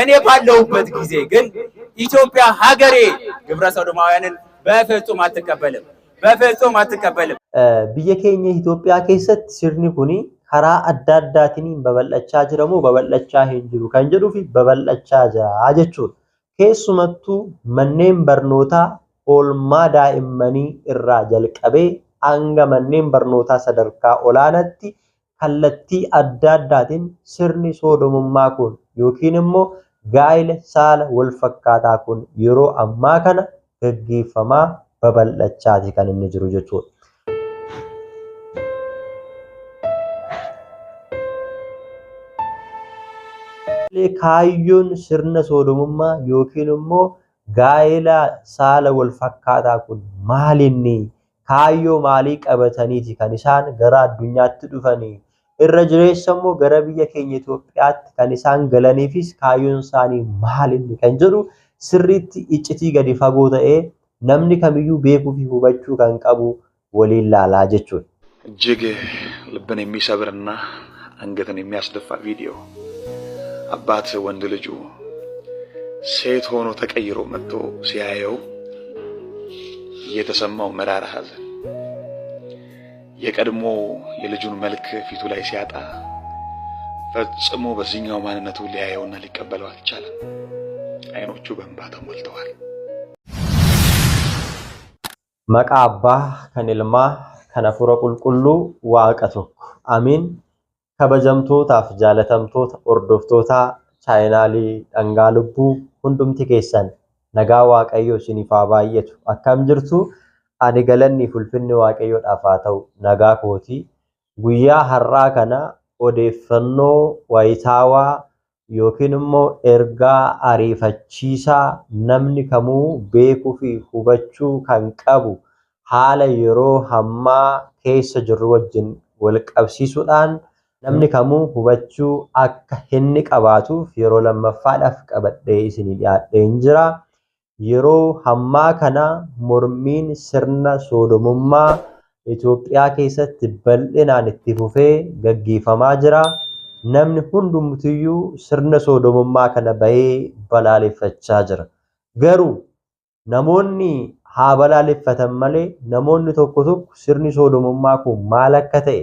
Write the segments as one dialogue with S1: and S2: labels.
S1: እኔ ባለሁበት ጊዜ ግን ኢትዮጵያ ሀገሬ ግብረ ሰዶማውያንን በፍጹም አትቀበልም፣ በፍጹም አትቀበልም።
S2: Biyya keenya Itoophiyaa keessatti sirni kun karaa adda addaatiin babal'achaa jira moo babal'achaa hin jiru kan jedhuu fi babal'achaa jira jechuudha. Keessumattuu manneen barnootaa oolmaa daa'immanii irraa jalqabee hanga manneen barnootaa sadarkaa olaanaatti kallattii adda addaatiin sirni soodomummaa kun yookiin immoo gaa'ila saala wal fakkaataa kun yeroo ammaa kana gaggeeffamaa babal'achaati kan inni jiru jechuudha. Kaayyoon sirna soodomummaa yookiin immoo gaa'ela saala wal fakkaataa kun maalinni? Kaayyoo maalii qabataniiti kan isaan gara addunyaatti dhufanii? Irra jireessa immoo gara biyya keenya Itoophiyaatti kan isaan galaniifis kaayyoon isaanii maalinni kan jedhu sirriitti iccitii gadi fagoo ta'ee namni kamiyyuu beekuu fi hubachuu kan qabu waliin laalaa jechuudha.
S3: እጅግ ልብን የሚሰብርና አንገትን የሚያስደፋ ቪዲዮ። አባት ወንድ ልጁ ሴት ሆኖ ተቀይሮ መጥቶ ሲያየው የተሰማው መራራ ሐዘን፣ የቀድሞ የልጁን መልክ ፊቱ ላይ ሲያጣ ፈጽሞ በዚህኛው ማንነቱ ሊያየውና ሊቀበለው አልቻለም። አይኖቹ በእንባ ተሞልተዋል።
S2: Maqaa Abbaa kan Ilmaa kan Hafuura Qulqulluu Waaqa tokko. Amiin. Kabajamtootaaf jaalatamtoota hordoftoota chaayinaalii Dhangaa Lubbuu hundumti keessan nagaa Waaqayyoo isiniif haa baay'atu. Akkam jirtu? Ani galanni fi ulfinni Waaqayyoodhaaf haa ta'u, nagaa kooti. Guyyaa har'aa kana odeeffannoo wayitaawaa yookiin immoo ergaa ariifachiisaa namni kamuu beekuu fi hubachuu kan qabu haala yeroo ammaa keessa jirru wajjin wal qabsiisuudhaan namni kamuu hubachuu akka inni qabaatuuf yeroo lammaffaadhaaf qabadhee isinii dhiyaadheen jira. Yeroo ammaa kana mormiin sirna soodomummaa Itoophiyaa keessatti bal'inaan itti fufee gaggeeffamaa jira. Namni hundumtiyyuu sirna soodomummaa kana bahee balaaleffachaa jira. Garuu namoonni haa balaaleffatan malee namoonni tokko tokko sirni soodomummaa kun maal akka ta'e,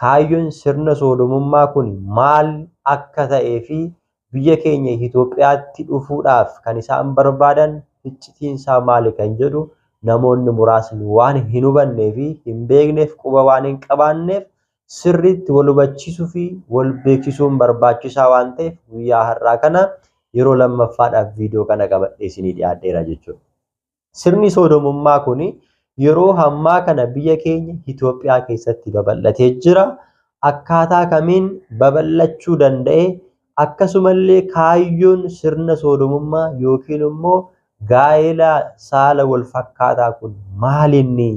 S2: kaayyoon sirna soodomummaa kun maal akka ta'ee fi biyya keenya Itoophiyaatti dhufuudhaaf kan isaan barbaadan iccitiin isaa maali kan jedhu namoonni muraasni waan hin hubannee fi hin beekneef, quba waan hin qabaanneef, sirriitti wal hubachiisuu fi wal beeksisuun barbaachisaa waan ta'eef guyyaa har'aa kana yeroo lammaffaadhaaf viidiyoo kana qabadhee isinii dhiyaadheera jechuudha. Sirni soodomummaa kun yeroo ammaa kana biyya keenya Itoophiyaa keessatti babal'atee jira. Akkaataa kamiin babal'achuu danda'e? Akkasumallee kaayyoon sirna soodomummaa yookiin immoo gaa'ela saala wal fakkaataa kun maalinni?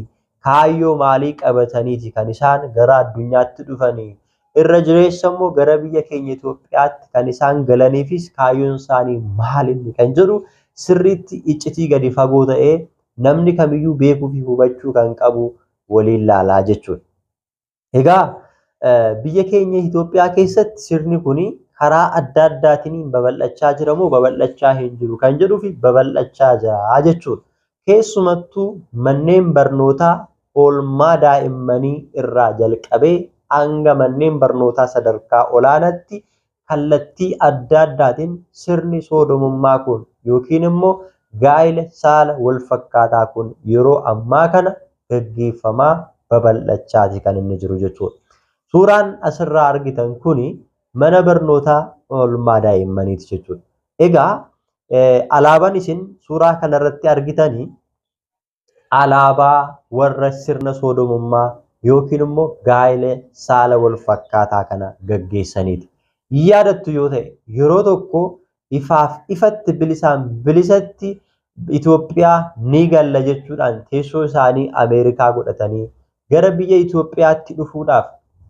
S2: Kaayyoo maalii qabataniiti kan isaan gara addunyaatti dhufanii? Irra jireessa immoo gara biyya keenya Itoophiyaatti kan isaan galaniifis kaayyoon isaanii maalinni kan jedhu sirriitti iccitii gadi fagoo ta'ee namni kamiyyuu beekuu fi hubachuu kan qabu waliin laalaa jechuudha. Egaa biyya keenya Itoophiyaa keessatti sirni kun karaa adda addaatiin babal'achaa jira moo babal'achaa hin jiru kan jedhuu fi babal'achaa jira jechuudha. Keessumattuu manneen barnootaa oolmaa daa'immanii irraa jalqabee hanga manneen barnootaa sadarkaa olaanaatti kallattii adda addaatiin sirni soodomummaa kun yookiin immoo gaa'ila saala wal fakkaataa kun yeroo ammaa kana gaggeeffamaa babal'achaati kan inni jiru jechuudha. Suuraan asirraa argitan kuni mana barnootaa oolmaa daa'immaniiti jechuudha. Egaa alaabaan isin suuraa kanarratti argitanii alaabaa warra sirna soodomummaa yookiin immoo gaa'ela saala wal fakkaataa kana gaggeessaniiti. Yaadattu yoo ta'e yeroo tokko ifaaf ifatti bilisaan bilisatti Itoophiyaa ni galla jechuudhaan teessoo isaanii Ameerikaa godhatanii gara biyya Itoophiyaatti dhufuudhaaf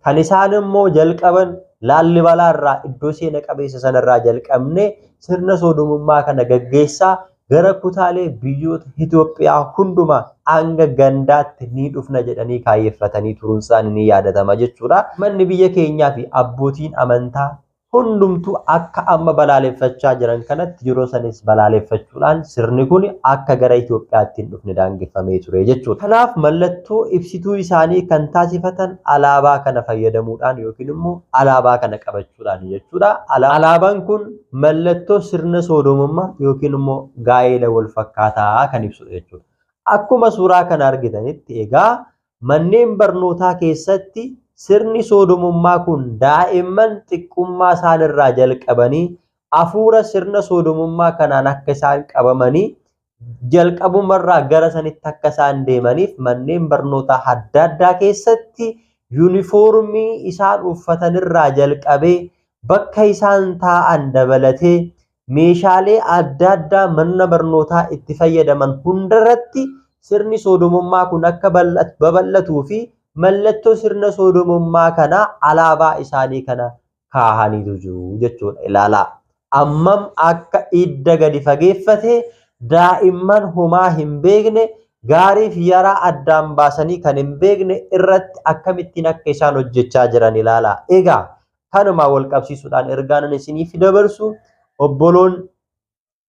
S2: kan isaan immoo jalqaban Laallibalaa irraa, iddoo seena qabeessa sanarraa jalqabnee sirna soodomummaa kana gaggeessaa gara kutaalee biyyoota Itoophiyaa hundumaa hanga gandaatti ni dhufna jedhanii kaayyeffatanii turuun isaanii ni yaadatama jechuudha. Manni biyya keenyaa fi abbootiin amantaa Hundumtuu akka amma balaaleffachaa jiran kanatti yeroo sanis balaaleffachuudhaan sirni kun akka gara Itoophiyaatti hin dhufne daangeffamee ture jechuudha. Kanaaf mallattoo ibsituu isaanii kan taasifatan alaabaa kana fayyadamuudhaan yookiin immoo alaabaa kana qabachuudhaan jechuudha. Alaabaan kun mallattoo sirna soodomummaa yookiin immoo gaa'ela wal fakkaataa kan ibsudha jechuudha. Akkuma suuraa kana argitanitti egaa manneen barnootaa keessatti sirni soodomummaa kun daa'imman xiqqummaa isaanirraa jalqabanii hafuura sirna soodomummaa kanaan akka isaan qabamanii jalqabumarraa gara sanitti akka isaan deemaniif manneen barnootaa adda addaa keessatti yuunifoormii isaan uffatanirraa jalqabee bakka isaan taa'an dabalatee meeshaalee adda addaa mana barnootaa itti fayyadaman hundarratti sirni soodomummaa kun akka babal'atuu fi mallattoo sirna soodomummaa kana alaabaa isaanii kana kaahaniitu jiru jechuudha. Ilaalaa ammam akka idda gadi fageeffate daa'imman homaa hin beekne gaarii fi yaraa addaan baasanii kan hin beekne irratti akkamittiin akka isaan hojjechaa jiran ilaalaa. Egaa kanumaa wal qabsiisuudhaan ergaan ani isiniif dabarsu obboloon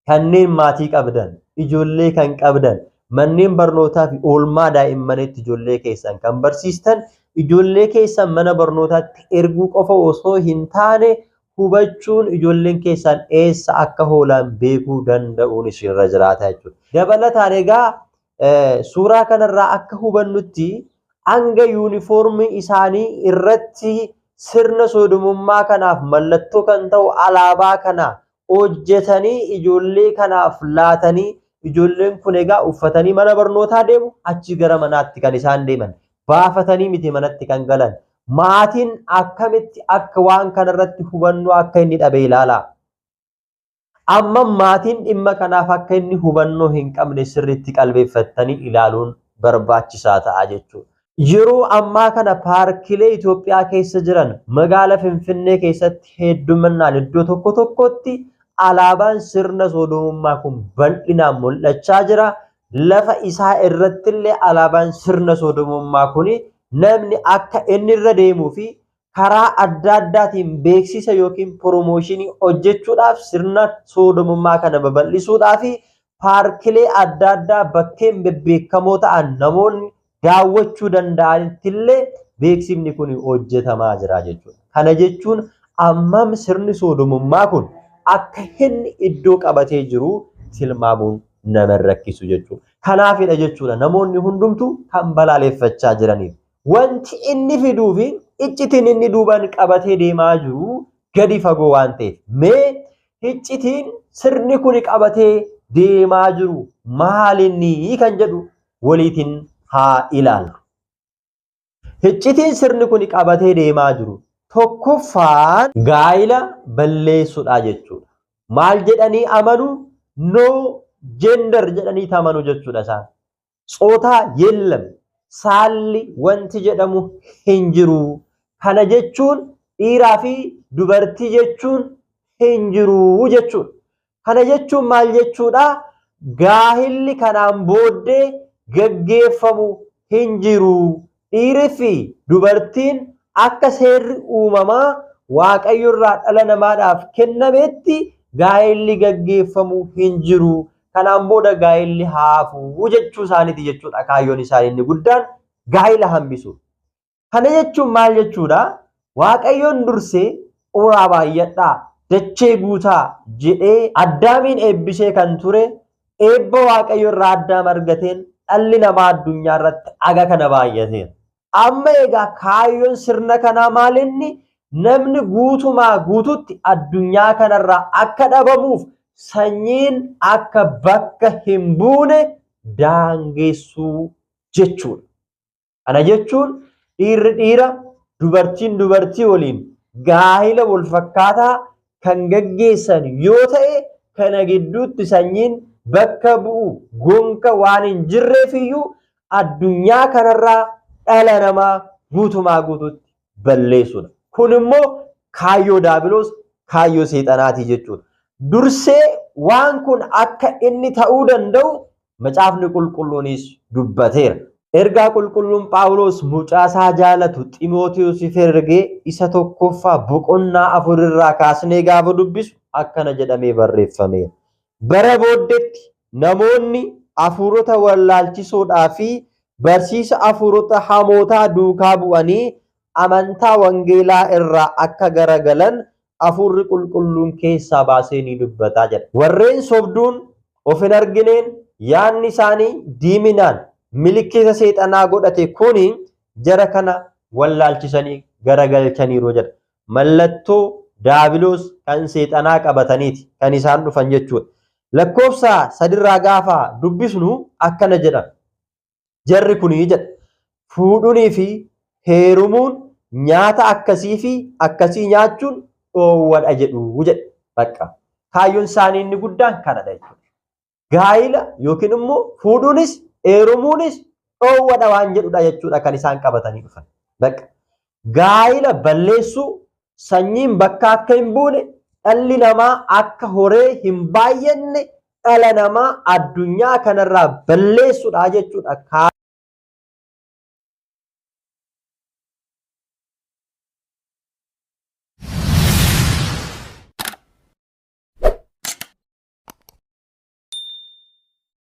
S2: kanneen maatii qabdan, ijoollee kan qabdan, manneen barnootaa fi oolmaa daa'immanitti ijoollee keessan kan barsiistan, ijoollee keessan mana barnootaatti erguu qofa osoo hin taane hubachuun ijoolleen keessan eessa akka oolan beekuu danda'uun isinirra jiraata jechuudha. Dabalataan egaa suuraa kanarraa akka hubannutti hanga yuunifoormii isaanii irratti sirna soodomummaa kanaaf mallattoo kan ta'u alaabaa kana hojjetanii ijoollee kanaaf laatanii ijoolleen kun egaa uffatanii mana barnootaa deemu, achi gara manaatti kan isaan deeman baafatanii miti manatti kan galan. Maatiin akkamitti akka waan kanarratti hubannoo akka inni dhabe ilaalaa. Amma maatiin dhimma kanaaf akka inni hubannoo hin qabne sirriitti qalbeeffattanii ilaaluun barbaachisaa ta'a jechuudha. Yeroo ammaa kana paarkilee Itoophiyaa keessa jiran magaala Finfinnee keessatti hedduminaan iddoo tokko tokkotti alaabaan sirna soodomummaa kun bal'inaan mul'achaa jira. Lafa isaa irrattillee alaabaan sirna soodomummaa kun namni akka inni irra deemuu fi karaa adda addaatiin beeksisa yookiin piroomooshinii hojjechuudhaaf sirna soodomummaa kana babal'isuudhaaf paarkilee adda addaa bakkeen bebbeekamoo ta'an namoonni daawwachuu danda'anittillee beeksifni kun hojjetamaa jira jechuudha. Kana jechuun ammam sirni soodomummaa kun akka inni iddoo qabatee jiru tilmaamuun nama rakkisu jechuudha. Kanaafidha jechuudha namoonni hundumtuu kan balaaleffachaa jiraniif. Wanti inni fiduu fi iccitiin inni duubaan qabatee deemaa jiru gadi fagoo waan ta'eef mee iccitiin sirni kun qabatee deemaa jiru maalinni kan jedhu waliitiin haa ilaallu. Iccitiin sirni kun qabatee deemaa jiru tokkoffaan gaa'ila balleessuudha jechuudha. Maal jedhanii amanu? No gender jedhanii amanu jechuudha isaan. ጾታ የለም saalli wanti jedhamu hin jiru. Kana jechuun dhiiraa fi dubartii jechuun hin jiru jechuudha. Kana jechuun maal jechuudha? Gaa'illi kanaan booddee gaggeeffamu hin jiru. Dhiirii fi dubartiin akka seerri uumamaa Waaqayyo irraa dhala namaadhaaf kennametti gaa'illi gaggeeffamu hin jiru. Kanaan booda gaa'illi haafuu jechuu isaaniiti jechuudha. Kaayyoon isaanii inni guddaan gaa'ila hambisu. Kana jechuun maal jechuudha? Waaqayyoon dursee horaa baay'adhaa, dachee guutaa jedhee Addaamiin eebbisee kan ture eebba Waaqayyo irraa Addaam argateen dhalli namaa addunyaa irratti aga kana baay'ateera. Amma egaa kaayyoon sirna kanaa maal inni? Namni guutumaa guututti addunyaa kanarraa akka dhabamuuf sanyiin akka bakka hin buune daangeessuu jechuudha. Kana jechuun dhiirri dhiira, dubartiin dubartii waliin gaa'ila wal fakkaataa kan gaggeessan yoo ta'e kana gidduutti sanyiin bakka bu'u gonka waan hin jirreef iyyuu addunyaa kanarraa dhala namaa guutumaa guututti balleessuudha. Kun immoo kaayyoo daabiloos, kaayyoo seexanaati jechuudha. Dursee waan kun akka inni ta'uu danda'u macaafni qulqulluunis dubbateera. Ergaa qulqulluun Phaawulos mucaasaa jaalatu Ximootiyoosiif ergee isa tokkoffaa boqonnaa 4 irraa kaasnee gaafa dubbisu akkana jedhamee barreeffameera. Bara booddeetti namoonni hafuurota wallaalchisoodhaa fi barsiisa hafuurota hamootaa duukaa bu'anii amantaa wangeelaa irraa akka garagalan hafuurri qulqulluun keessaa baasee ni dubbataa jedha. Warreen sobduun of hin argineen yaadni isaanii diiminaan milikkita seexanaa godhate kuni jara kana wallaalchisanii garagalchaniiru jedha. Mallattoo daabiloos kan seexanaa qabataniiti kan isaan dhufan jechuudha. Lakkoofsa sadirraa gaafa dubbisnu akkana jedha. Jarri kunii jedha. Fuudhunii fi heerumuun nyaata akkasii fi akkasii nyaachuun dhoowwadha jedhu jedha. Bakka kaayyoon isaanii inni guddaan kanadha jechuudha. Gaayila yookiin immoo fuudhuunis heerumuunis dhoowwadha waan jedhudha jechuudha kan isaan qabatanii dhufan. Bakka gaayila balleessuu, sanyiin bakka akka hin buune, dhalli namaa akka horee hin baay'anne, dhala namaa addunyaa kanarraa balleessuudha jechuudha.